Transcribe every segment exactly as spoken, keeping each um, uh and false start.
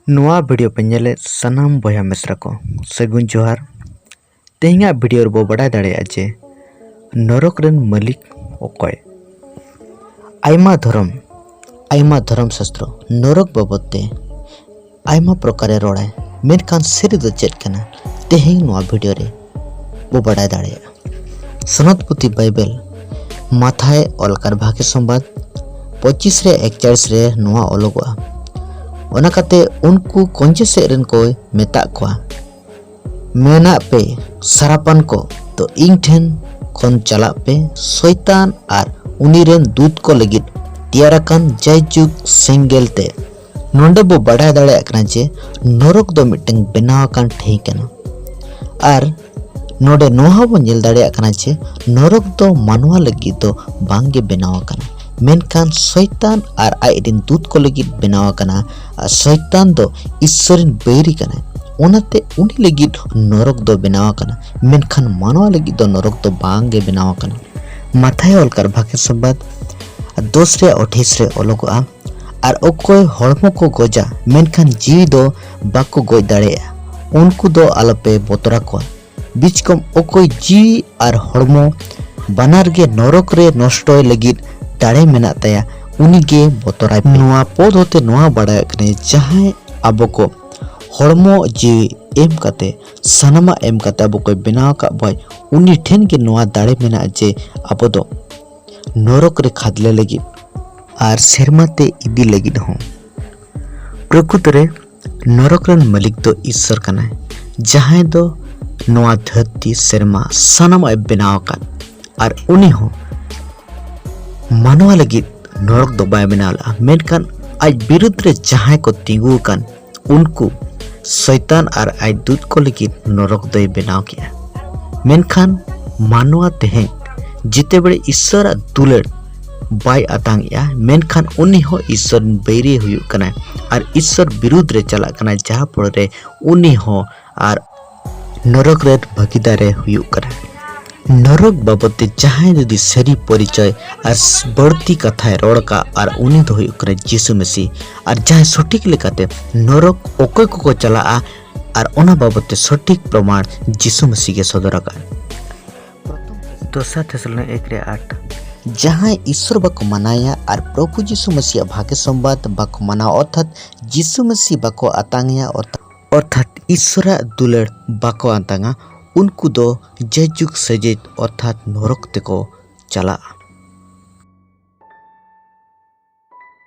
ᱱᱚᱣᱟ ᱵᱷᱤᱰᱤᱭᱳ ᱯᱮ ᱧᱮᱞᱮᱫ ᱥᱟᱱᱟᱢ ᱵᱚᱭᱦᱟ ᱢᱤᱥᱨᱟ ᱠᱚ, ᱥᱟᱹᱜᱩᱱ ᱡᱚᱦᱟᱨ᱾ ᱛᱮᱦᱮᱧᱟᱜ ᱵᱷᱤᱰᱤᱭᱳ ᱨᱮᱵᱚ ᱵᱟᱰᱟᱭ ᱫᱟᱲᱮᱭᱟᱜᱼᱟ ᱡᱮ ᱱᱚᱨᱚᱠ ᱨᱮᱱ ᱢᱟᱹᱞᱤᱠ ᱚᱠᱚᱭ? ᱟᱭᱢᱟ ᱫᱷᱚᱨᱚᱢ, ᱟᱭᱢᱟ ᱫᱷᱚᱨᱚᱢ ᱥᱟᱥᱛᱨᱚ ᱱᱚᱨᱚᱠ ᱵᱟᱵᱚᱫ ᱛᱮ ᱟᱭᱢᱟ ᱯᱨᱚᱠᱟᱨᱮ ᱨᱚᱲᱟᱭ, ᱢᱮᱱᱠᱷᱟᱱ ᱥᱟᱹᱨᱤ ᱫᱚ ᱪᱮᱫ ᱠᱟᱱᱟ? ᱛᱮᱦᱮᱧ ᱱᱚᱣᱟ ᱵᱷᱤᱰᱤᱭᱳ ᱨᱮ ᱵᱚ ᱵᱟᱰᱟᱭ ᱫᱟᱲᱮᱭᱟᱜᱼᱟ᱾ ᱥᱚᱱᱚᱛ ᱯᱩᱛᱷᱤ ᱵᱟᱭᱵᱮᱞ ᱢᱟᱛᱷᱟᱭ ᱚᱞ ᱠᱟᱨ ᱵᱷᱟᱜᱮ ᱥᱚᱢᱵᱟᱫ ᱯᱚᱸᱪᱤᱥ ᱨᱮ ᱮᱠᱪᱟᱲᱤᱥ ᱨᱮ ᱱᱚᱣᱟ ᱚᱞᱚᱜᱚᱜᱼᱟ, ᱚᱱᱟ ᱠᱟᱛᱮ ᱩᱱᱠᱩ ᱠᱚᱧᱡᱮ ᱥᱮᱫ ᱨᱮᱱ ᱠᱚᱭ ᱢᱮᱛᱟᱜ ᱠᱚᱣᱟ, ᱢᱮᱱᱟᱜ ᱯᱮ ᱥᱟᱨᱟᱯᱟᱱ ᱠᱚ, ᱛᱚ ᱤᱧ ᱴᱷᱮᱱ ᱠᱷᱚᱱ ᱪᱟᱞᱟᱜ ᱯᱮ ᱥᱚᱭᱛᱟᱱ ᱟᱨ ᱩᱱᱤ ᱨᱮᱱ ᱫᱩᱛ ᱠᱚ ᱞᱟᱹᱜᱤᱫ ᱛᱮᱭᱟᱨ ᱟᱠᱟᱱ ᱡᱟᱭᱡᱩᱜᱽ ᱥᱮᱸᱜᱮᱞ ᱛᱮ᱾ ᱱᱚᱰᱮ ᱵᱚ ᱵᱟᱰᱟᱭ ᱫᱟᱲᱮᱭᱟᱜ ᱠᱟᱱᱟ ᱡᱮ ᱱᱚᱨᱚᱠ ᱫᱚ ᱢᱤᱫᱴᱟᱝ ᱵᱮᱱᱟᱣ ᱟᱠᱟᱱ ᱴᱷᱟᱹᱭ ᱠᱟᱱᱟ᱾ ᱟᱨ ᱱᱚᱰᱮ ᱱᱚᱣᱟ ᱦᱚᱸ ᱵᱚ ᱧᱮᱞ ᱫᱟᱲᱮᱭᱟᱜ ᱠᱟᱱᱟ ᱡᱮ ᱱᱚᱨᱚᱠ ᱫᱚ ᱢᱟᱱᱣᱟ ᱞᱟᱹᱜᱤᱫ ᱫᱚ ᱵᱟᱝ ᱜᱮ ᱵᱮᱱᱟᱣ ᱟᱠᱟᱱᱟ, ᱢᱮᱱᱠᱷᱟᱱ ᱥᱚᱭᱛᱟᱱ ᱟᱨ ᱟᱡ ᱨᱮᱱ ᱫᱩᱛ ᱠᱚ ᱞᱟᱹᱜᱤᱫ ᱵᱮᱱᱟᱣ ᱟᱠᱟᱱᱟ᱾ ᱟᱨ ᱥᱚᱭᱛᱟᱱ ᱫᱚ ᱤᱥᱥᱚᱨ ᱨᱮᱱ ᱵᱟᱹᱭᱨᱤ ᱠᱟᱱᱟᱭ, ᱚᱱᱟᱛᱮ ᱩᱱᱤ ᱞᱟᱹᱜᱤᱫ ᱱᱚᱨᱚᱠ ᱫᱚ ᱵᱮᱱᱟᱣ ᱟᱠᱟᱱᱟ, ᱢᱮᱱᱠᱷᱟᱱ ᱢᱟᱱᱣᱟ ᱞᱟᱹᱜᱤᱫ ᱫᱚ ᱱᱚᱨᱚᱠ ᱫᱚ ᱵᱟᱝ ᱜᱮ ᱵᱮᱱᱟᱣ ᱟᱠᱟᱱᱟ᱾ ᱢᱟᱛᱷᱟᱭ ᱚᱞ ᱠᱟᱨ ᱵᱷᱟᱜᱮ ᱥᱚᱢᱵᱟᱫ ᱫᱚᱥ ᱨᱮ ᱟᱴᱷᱟᱭᱤᱥ ᱨᱮ ᱚᱞᱚᱜᱚᱜᱼᱟ, ᱟᱨ ᱚᱠᱚᱭ ᱦᱚᱲᱢᱚ ᱠᱚ ᱜᱚᱡᱟ ᱢᱮᱱᱠᱷᱟᱱ ᱡᱤᱣᱤ ᱫᱚ ᱵᱟᱠᱚ ᱜᱚᱡ ᱫᱟᱲᱮᱭᱟᱜᱼᱟ, ᱩᱱᱠᱩ ᱫᱚ ᱟᱞᱚᱯᱮ ᱵᱚᱛᱚᱨ ᱟᱠᱚᱣᱟ᱾ ᱵᱤᱪᱠᱚᱢ ᱚᱠᱚᱭ ᱡᱤᱣᱤ ᱟᱨ ᱦᱚᱲᱢᱚ ᱵᱟᱱᱟᱨ ᱜᱮ ᱱᱚᱨᱚᱠ ᱨᱮ ᱱᱚᱥᱴᱚᱭ ᱞᱟᱹᱜᱤᱫ ᱫᱟᱲᱮ ᱢᱮᱱᱟᱜ ᱛᱟᱭᱟ, ᱩᱱᱤ ᱜᱮ ᱵᱚᱛᱚᱨᱟᱭ ᱯᱮ᱾ ᱱᱚᱣᱟ ᱯᱚᱫ ᱦᱚᱛᱮ ᱱᱚᱣᱟ ᱵᱟᱲᱟᱭᱚᱜ ᱠᱟᱱᱟ, ᱡᱟᱦᱟᱸᱭ ᱟᱵᱚ ᱠᱚ ᱦᱚᱲᱢᱚ ᱡᱤᱣᱤ ᱮᱢ ᱠᱟᱛᱮ, ᱥᱟᱱᱟᱢᱟᱜ ᱮᱢ ᱠᱟᱛᱮ ᱟᱵᱚ ᱠᱚᱭ ᱵᱮᱱᱟᱣ ᱟᱠᱟᱫ ᱵᱚᱭ, ᱩᱱᱤ ᱴᱷᱮᱱ ᱜᱮ ᱱᱚᱣᱟ ᱫᱟᱲᱮ ᱢᱮᱱᱟᱜᱼᱟ ᱡᱮ ᱟᱵᱚ ᱫᱚ ᱱᱚᱨᱚᱠ ᱨᱮ ᱠᱷᱟᱫᱽᱞᱮ ᱞᱟᱹᱜᱤᱫ ᱟᱨ ᱥᱮᱨᱢᱟ ᱛᱮ ᱤᱫᱤ ᱞᱟᱹᱜᱤᱫ ᱦᱚᱸ᱾ ᱯᱨᱚᱠᱨᱤᱛ ᱨᱮ ᱱᱚᱨᱚᱠ ᱨᱮᱱ ᱢᱟᱹᱞᱤᱠ ᱫᱚ ᱤᱥᱥᱚᱨ ᱠᱟᱱᱟᱭ, ᱡᱟᱦᱟᱸᱭ ᱫᱚ ᱱᱚᱣᱟ ᱫᱷᱟᱹᱨᱛᱤ ᱥᱮᱨᱢᱟ ᱥᱟᱱᱟᱢᱟᱜ ᱮ ᱵᱮᱱᱟᱣ ᱟᱠᱟᱫ᱾ ᱟᱨ ᱩᱱᱤ ᱦᱚᱸ ᱢᱟᱱᱣᱟ ᱞᱟᱹᱜᱤᱫ ᱱᱚᱨᱚᱠ ᱫᱚ ᱵᱟᱭ ᱵᱮᱱᱟᱣ ᱞᱮᱫᱼᱟ, ᱢᱮᱱᱠᱷᱟᱱ ᱟᱡ ᱵᱤᱨᱩᱫᱽ ᱨᱮ ᱡᱟᱦᱟᱸᱭ ᱠᱚ ᱛᱤᱸᱜᱩ ᱟᱠᱟᱱ, ᱩᱱᱠᱩ ᱥᱚᱭᱛᱟᱱ ᱟᱨ ᱟᱡ ᱫᱩᱛ ᱠᱚ ᱞᱟᱹᱜᱤᱫ ᱱᱚᱨᱚᱠ ᱫᱚᱭ ᱵᱮᱱᱟᱣ ᱠᱮᱫᱼᱟ᱾ ᱢᱮᱱᱠᱷᱟᱱ ᱢᱟᱱᱣᱟ ᱛᱮᱦᱮᱧ ᱡᱮᱛᱮ ᱵᱮᱲᱮ ᱤᱥᱥᱚᱨᱟᱜ ᱫᱩᱞᱟᱹᱲ ᱵᱟᱭ ᱟᱛᱟᱝ ᱮᱫᱼᱟ, ᱢᱮᱱᱠᱷᱟᱱ ᱩᱱᱤ ᱦᱚᱸ ᱤᱥᱥᱚᱨ ᱨᱮᱱ ᱵᱟᱹᱭᱨᱤ ᱦᱩᱭᱩᱜ ᱠᱟᱱᱟᱭ ᱟᱨ ᱤᱥᱥᱚᱨ ᱵᱤᱨᱩᱫᱽ ᱨᱮ ᱪᱟᱞᱟᱜ ᱠᱟᱱᱟᱭ, ᱡᱟᱦᱟᱸ ᱯᱚᱨᱮ ᱨᱮ ᱩᱱᱤ ᱦᱚᱸ ᱟᱨ ᱱᱚᱨᱚᱠ ᱨᱮ ᱵᱷᱟᱹᱜᱤᱫᱟᱨᱮ ᱦᱩᱭᱩᱜ ᱠᱟᱱᱟ᱾ ᱱᱚᱨᱚᱠ ᱵᱟᱵᱚᱫ ᱛᱮ ᱡᱟᱦᱟᱸᱭ ᱡᱩᱫᱤ ᱥᱟᱹᱨᱤ ᱯᱚᱨᱤᱪᱚᱭ ᱟᱨ ᱵᱟᱹᱲᱛᱤ ᱠᱟᱛᱷᱟᱭ ᱨᱚᱲ ᱠᱟᱜ, ᱟᱨ ᱩᱱᱤ ᱫᱚ ᱦᱩᱭᱩᱜ ᱠᱟᱱᱟ ᱡᱤᱥᱩ ᱢᱟᱹᱥᱤ᱾ ᱟᱨ ᱡᱟᱦᱟᱸᱭ ᱥᱚᱴᱷᱤᱠ ᱞᱮᱠᱟᱛᱮ ᱱᱚᱨᱚᱠ ᱚᱠᱚᱭ ᱠᱚᱠᱚ ᱪᱟᱞᱟᱜᱼᱟ, ᱟᱨ ᱚᱱᱟ ᱵᱟᱵᱚᱫ ᱛᱮ ᱥᱚᱴᱷᱤᱠ ᱯᱨᱚᱢᱟᱬ ᱡᱤᱥᱩ ᱢᱟᱹᱥᱤ ᱜᱮ ᱥᱚᱫᱚᱨ ᱟᱠᱟᱫ᱾ ᱫᱚᱥᱟᱨ ᱛᱷᱮᱥᱟᱞᱳᱱᱤ ᱮᱠ ᱨᱮ ᱟᱴ᱾ ᱡᱟᱦᱟᱸᱭ ᱤᱥᱥᱚᱨ ᱵᱟᱠᱚ ᱢᱟᱱᱟᱭᱟ ᱟᱨ ᱯᱨᱚᱵᱷᱩ ᱡᱤᱥᱩ ᱢᱟᱹᱥᱤᱭᱟᱜ ᱵᱷᱟᱜᱮ ᱥᱚᱢᱵᱟᱫ ᱵᱟᱠᱚ ᱢᱟᱱᱟᱣᱟ, ᱚᱨᱛᱷᱟᱛ ᱡᱤᱥᱩ ᱢᱟᱹᱥᱤ ᱵᱟᱠᱚ ᱟᱛᱟᱝ ᱮᱭᱟ, ᱚᱨᱛᱷᱟᱛ ᱚᱨᱛᱷᱟᱛ ᱤᱥᱥᱚᱨᱟᱜ ᱫᱩᱞᱟᱹᱲ ᱵᱟᱠᱚ ᱟᱛᱟᱝᱟ, ᱩᱱᱠᱩ ᱫᱚ ᱡᱟᱭᱡᱩᱜᱽ ᱥᱟᱹᱡᱟᱹᱭ ᱚᱨᱛᱷᱟᱛ ᱱᱚᱨᱚᱠ ᱛᱮᱠᱚ ᱪᱟᱞᱟᱜᱼᱟ᱾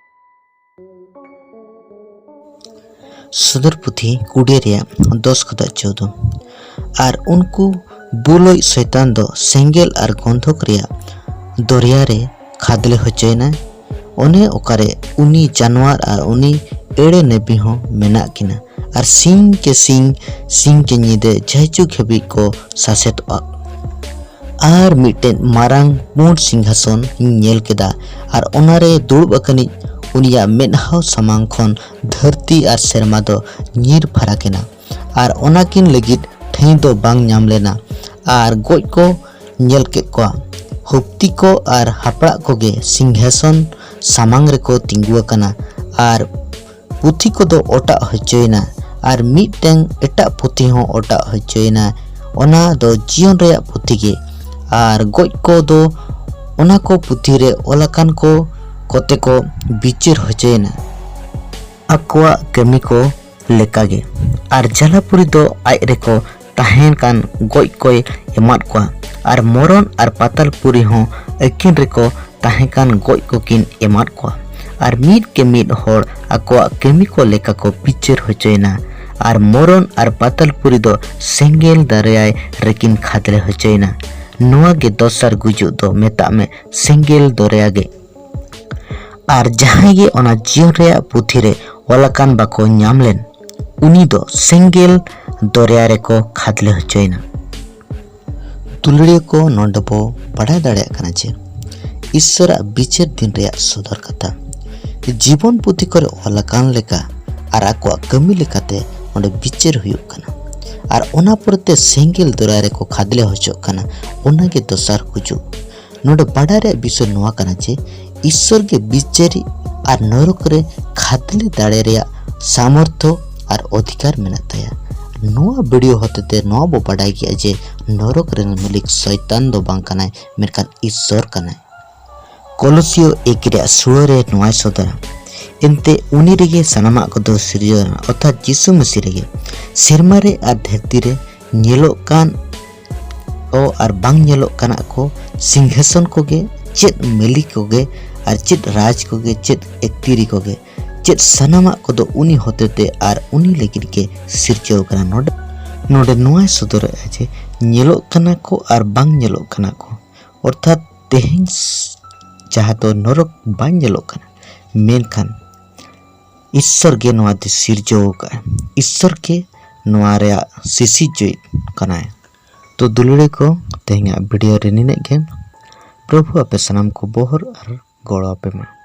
ᱥᱚᱫᱚᱨ ᱯᱩᱛᱷᱤ ᱠᱩᱲᱤ ᱨᱮᱭᱟᱜ ᱫᱚᱥ ᱠᱷᱚᱱᱟᱜ ᱪᱳᱫᱽᱫᱳ᱾ ᱟᱨ ᱩᱱᱠᱩ ᱵᱩᱞᱚᱡ ᱥᱚᱭᱛᱟᱱ ᱫᱚ ᱥᱮᱸᱜᱮᱞ ᱟᱨ ᱜᱚᱱᱫᱷᱚᱠ ᱨᱮᱭᱟᱜ ᱫᱚᱨᱭᱟ ᱨᱮ ᱠᱷᱟᱫᱽᱞᱮ ᱦᱚᱪᱚᱭᱮᱱᱟᱭ᱾ ᱚᱱᱮ ᱚᱠᱟᱨᱮ ᱩᱱᱤ ᱡᱟᱱᱣᱟᱨ ᱟᱨ ᱩᱱᱤ ᱮᱲᱮ ᱱᱮᱵᱤ ᱦᱚᱸ ᱢᱮᱱᱟᱜ ᱠᱤᱱᱟ, ᱟᱨ ᱥᱤᱧ ᱠᱮ ᱥᱤᱧ, ᱥᱤᱧ ᱠᱮ ᱧᱤᱫᱟᱹ ᱡᱟᱭᱡᱩᱜᱽ ᱦᱟᱹᱵᱤᱡ ᱠᱚ ᱥᱟᱥᱮᱛᱚᱜᱼᱟ᱾ ᱟᱨ ᱢᱤᱫᱴᱮᱱ ᱢᱟᱨᱟᱝ ᱯᱩᱸᱰ ᱥᱤᱝᱦᱟᱥᱚᱱ ᱤᱧ ᱧᱮᱞ ᱠᱮᱫᱟ, ᱟᱨ ᱚᱱᱟᱨᱮ ᱫᱩᱲᱩᱵ ᱟᱠᱟᱱᱤᱡ ᱩᱱᱤᱭᱟᱜ ᱢᱮᱫᱦᱟᱣ ᱥᱟᱢᱟᱝ ᱠᱷᱚᱱ ᱫᱷᱟᱹᱨᱛᱤ ᱟᱨ ᱥᱮᱨᱢᱟ ᱫᱚ ᱧᱤᱨ ᱯᱷᱟᱨᱟᱠ ᱮᱱᱟ, ᱟᱨ ᱚᱱᱟᱠᱤᱱ ᱞᱟᱹᱜᱤᱫ ᱴᱷᱟᱹᱭ ᱫᱚ ᱵᱟᱝ ᱧᱟᱢ ᱞᱮᱱᱟ᱾ ᱟᱨ ᱜᱚᱡ ᱠᱚ ᱧᱮᱞ ᱠᱮᱫ ᱠᱚᱣᱟ, ᱦᱩᱯᱛᱤ ᱠᱚ ᱟᱨ ᱦᱟᱯᱲᱟᱜ ᱠᱚᱜᱮ ᱥᱤᱝᱦᱟᱥᱚᱱ ᱥᱟᱢᱟᱝ ᱨᱮᱠᱚ ᱛᱤᱸᱜᱩ ᱟᱠᱟᱱᱟ, ᱟᱨ ᱯᱩᱛᱷᱤ ᱠᱚᱫᱚ ᱚᱴᱟᱜ ᱦᱚᱪᱚᱭᱮᱱᱟ, ᱟᱨ ᱢᱤᱫᱴᱟᱝ ᱮᱴᱟᱜ ᱯᱩᱛᱷᱤ ᱦᱚᱸ ᱚᱴᱟᱜ ᱦᱚᱪᱚᱭᱮᱱᱟ, ᱚᱱᱟ ᱫᱚ ᱡᱤᱭᱚᱱ ᱨᱮᱭᱟᱜ ᱯᱩᱛᱷᱤ ᱜᱮ᱾ ᱟᱨ ᱜᱚᱡ ᱠᱚᱫᱚ ᱚᱱᱟ ᱠᱚ ᱯᱩᱛᱷᱤ ᱨᱮ ᱚᱞ ᱟᱠᱟᱱ ᱠᱚ ᱠᱚᱛᱮ ᱠᱚ ᱵᱤᱪᱟᱹᱨ ᱦᱚᱪᱚᱭᱮᱱᱟ, ᱟᱠᱚᱣᱟᱜ ᱠᱟᱹᱢᱤ ᱠᱚ ᱞᱮᱠᱟᱜᱮ᱾ ᱟᱨ ᱡᱟᱞᱟᱯᱩᱨᱤ ᱫᱚ ᱟᱡ ᱨᱮᱠᱚ ᱛᱟᱦᱮᱸ ᱠᱟᱱ ᱜᱚᱡ ᱠᱚᱭ ᱮᱢᱟᱫ ᱠᱚᱣᱟ, ᱟᱨ ᱢᱚᱨᱚᱱ ᱟᱨ ᱯᱟᱛᱟᱞᱯᱩᱨᱤ ᱦᱚᱸ ᱟᱹᱠᱤᱱ ᱨᱮᱠᱚ ᱛᱟᱦᱮᱸ ᱠᱟᱱ ᱜᱚᱡ ᱠᱚᱠᱤᱱ ᱮᱢᱟᱫ ᱠᱚᱣᱟ᱾ ᱟᱨ ᱢᱤᱫ ᱠᱮ ᱢᱤᱫ ᱦᱚᱲ ᱟᱠᱚᱣᱟᱜ ᱠᱟᱹᱢᱤ ᱠᱚ ᱞᱮᱠᱟ ᱠᱚ ᱵᱤᱪᱟᱹᱨ ᱦᱚᱪᱚᱭᱮᱱᱟ᱾ ᱟᱨ ᱢᱚᱨᱚᱱ ᱟᱨ ᱯᱟᱛᱟᱞᱯᱩᱨᱤ ᱫᱚ ᱥᱮᱸᱜᱮᱞ ᱫᱚᱨᱭᱟᱭ ᱨᱮᱠᱤᱱ ᱠᱷᱟᱫᱽᱞᱮ ᱦᱚᱪᱚᱭᱮᱱᱟ᱾ ᱱᱚᱣᱟ ᱜᱮ ᱫᱚᱥᱟᱨ ᱜᱩᱡᱩᱜ ᱫᱚ, ᱢᱮᱛᱟᱜ ᱢᱮ, ᱥᱮᱸᱜᱮᱞ ᱫᱚᱨᱭᱟ ᱜᱮ᱾ ᱟᱨ ᱡᱟᱦᱟᱸᱭ ᱜᱮ ᱚᱱᱟ ᱡᱤᱭᱚᱱ ᱨᱮᱭᱟᱜ ᱯᱩᱛᱷᱤ ᱨᱮ ᱚᱞ ᱟᱠᱟᱱ ᱵᱟᱠᱚ ᱧᱟᱢ ᱞᱮᱱ, ᱩᱱᱤ ᱫᱚ ᱥᱮᱸᱜᱮᱞ ᱫᱚᱨᱭᱟ ᱨᱮᱠᱚ ᱠᱷᱟᱫᱽᱞᱮ ᱦᱚᱪᱚᱭᱮᱱᱟ᱾ ᱫᱩᱞᱟᱹᱲᱤᱭᱟᱹ ᱠᱚ, ᱱᱚᱰᱮ ᱵᱚ ᱵᱟᱲᱟᱭ ᱫᱟᱲᱮᱭᱟᱜ ᱠᱟᱱᱟ ᱡᱮ ᱤᱥᱥᱚᱨᱟᱜ ᱵᱤᱪᱟᱹᱨ ᱫᱤᱱ ᱨᱮᱭᱟᱜ ᱥᱚᱫᱚᱨ ᱠᱟᱛᱷᱟ ᱡᱤᱵᱚᱱ ᱯᱩᱛᱷᱤ ᱠᱚᱨᱮ ᱚᱞ ᱟᱠᱟᱱ ᱞᱮᱠᱟ ᱟᱨ ᱟᱠᱚᱣᱟᱜ ᱠᱟᱹᱢᱤ ᱞᱮᱠᱟᱛᱮ ᱚᱸᱰᱮ ᱵᱤᱪᱟᱹᱨ ᱦᱩᱭᱩᱜ ᱠᱟᱱᱟ᱾ ᱟᱨ ᱚᱱᱟ ᱯᱚᱨᱮᱛᱮ ᱥᱮᱸᱜᱮᱞ ᱫᱚᱨᱭᱟ ᱨᱮᱠᱚ ᱠᱷᱟᱫᱽᱞᱮ ᱦᱚᱪᱚᱜ ᱠᱟᱱᱟ᱾ ᱚᱱᱟᱜᱮ ᱫᱚᱥᱟᱨ ᱜᱩᱡᱩᱜ᱾ ᱱᱚᱰᱮ ᱵᱟᱰᱟᱭ ᱨᱮᱭᱟᱜ ᱵᱤᱥᱚᱭ ᱱᱚᱣᱟ ᱠᱟᱱᱟ ᱡᱮ ᱤᱥᱥᱚᱨ ᱜᱮ ᱵᱤᱪᱟᱹᱨᱤ ᱟᱨ ᱱᱚᱨᱚᱠ ᱨᱮ ᱠᱷᱟᱫᱽᱞᱮ ᱫᱟᱲᱮ ᱨᱮᱭᱟᱜ ᱥᱟᱢᱚᱨᱛᱷᱚ ᱟᱨ ᱚᱫᱷᱤᱠᱟᱨ ᱢᱮᱱᱟᱜ ᱛᱟᱭᱟ᱾ ᱱᱚᱣᱟ ᱵᱷᱤᱰᱤᱭᱳ ᱦᱚᱛᱮᱛᱮ ᱱᱚᱣᱟ ᱵᱚ ᱵᱟᱰᱟᱭ ᱠᱮᱜᱼᱟ ᱡᱮ ᱱᱚᱨᱚᱠ ᱨᱮᱱ ᱢᱟᱹᱞᱤᱠ ᱥᱚᱭᱛᱟᱱ ᱫᱚ ᱵᱟᱝ ᱠᱟᱱᱟᱭ, ᱢᱮᱱᱠᱷᱟᱱ ᱤᱥᱥᱚᱨ ᱠᱟᱱᱟᱭ᱾ ᱠᱚᱞᱚᱥᱤᱭᱚ ᱮᱠ ᱨᱮᱭᱟᱜ ᱥᱩᱲᱟᱹ ᱨᱮ ᱱᱚᱣᱟᱭ ᱥᱚᱫᱚᱨᱟ, ᱮᱱᱛᱮ ᱩᱱᱤ ᱨᱮᱜᱮ ᱥᱟᱱᱟᱢᱟᱜ ᱠᱚᱫᱚ ᱥᱤᱨᱡᱟᱹᱣ ᱮᱱᱟ, ᱚᱨᱛᱷᱟᱛ ᱡᱤᱥᱩ ᱢᱟᱹᱥᱤ ᱨᱮᱜᱮ ᱥᱮᱨᱢᱟ ᱨᱮ ᱟᱨ ᱫᱷᱟᱹᱨᱛᱤ ᱨᱮ ᱧᱮᱞᱚᱜ ᱠᱟᱱ ᱚ ᱟᱨ ᱵᱟᱝ ᱧᱮᱞᱚᱜ ᱠᱟᱱᱟᱜ ᱠᱚ, ᱥᱤᱝᱦᱟᱥᱚᱱ ᱠᱚᱜᱮ, ᱪᱮᱫ ᱢᱟᱹᱞᱤ ᱠᱚᱜᱮ, ᱟᱨ ᱪᱮᱫ ᱨᱟᱡᱽ ᱠᱚᱜᱮ, ᱪᱮᱫ ᱮᱠᱛᱤᱨᱤ ᱠᱚᱜᱮ, ᱪᱮᱫ ᱥᱟᱱᱟᱢᱟᱜ ᱠᱚᱫᱚ ᱩᱱᱤ ᱦᱚᱛᱮᱛᱮ ᱟᱨ ᱩᱱᱤ ᱞᱟᱹᱜᱤᱫ ᱜᱮ ᱥᱤᱨᱡᱟᱹᱣ ᱠᱟᱱᱟ᱾ ᱱᱚᱰᱮ, ᱱᱚᱰᱮ ᱱᱚᱣᱟᱭ ᱥᱚᱫᱚᱨᱮᱜᱼᱟ ᱡᱮ ᱧᱮᱞᱚᱜ ᱠᱟᱱᱟ ᱠᱚ ᱟᱨ ᱵᱟᱝ ᱧᱮᱞᱚᱜ ᱠᱟᱱᱟ ᱠᱚ, ᱚᱨᱛᱷᱟᱛ ᱛᱮᱦᱮᱧ ᱡᱟᱦᱟᱸ ᱫᱚ ᱱᱚᱨᱚᱠ ᱵᱟᱝ ᱧᱮᱞᱚᱜ ᱠᱟᱱᱟ, ᱢᱮᱱᱠᱷᱟᱱ ᱤᱥᱥᱚᱨ ᱜᱮ ᱱᱚᱣᱟ ᱫᱚ ᱥᱤᱨᱡᱟᱹᱣ ᱟᱠᱟᱫᱼᱟ᱾ ᱤᱥᱥᱚᱨ ᱜᱮ ᱱᱚᱣᱟ ᱨᱮᱭᱟᱜ ᱥᱤᱥᱤᱨᱡᱟᱹᱣᱤᱡ ᱠᱟᱱᱟᱭ᱾ ᱛᱚ ᱫᱩᱞᱟᱹᱲᱤ ᱠᱚ, ᱛᱮᱦᱮᱧᱟᱜ ᱵᱷᱤᱰᱤᱭᱳ ᱨᱮ ᱱᱤᱱᱟᱹᱜ ᱜᱮ᱾ ᱯᱨᱚᱵᱷᱩ ᱟᱯᱮ ᱥᱟᱱᱟᱢ ᱠᱚ ᱵᱚᱦᱚᱨ ᱟᱨ ᱜᱚᱲᱚ ᱟᱯᱮ ᱢᱟ᱾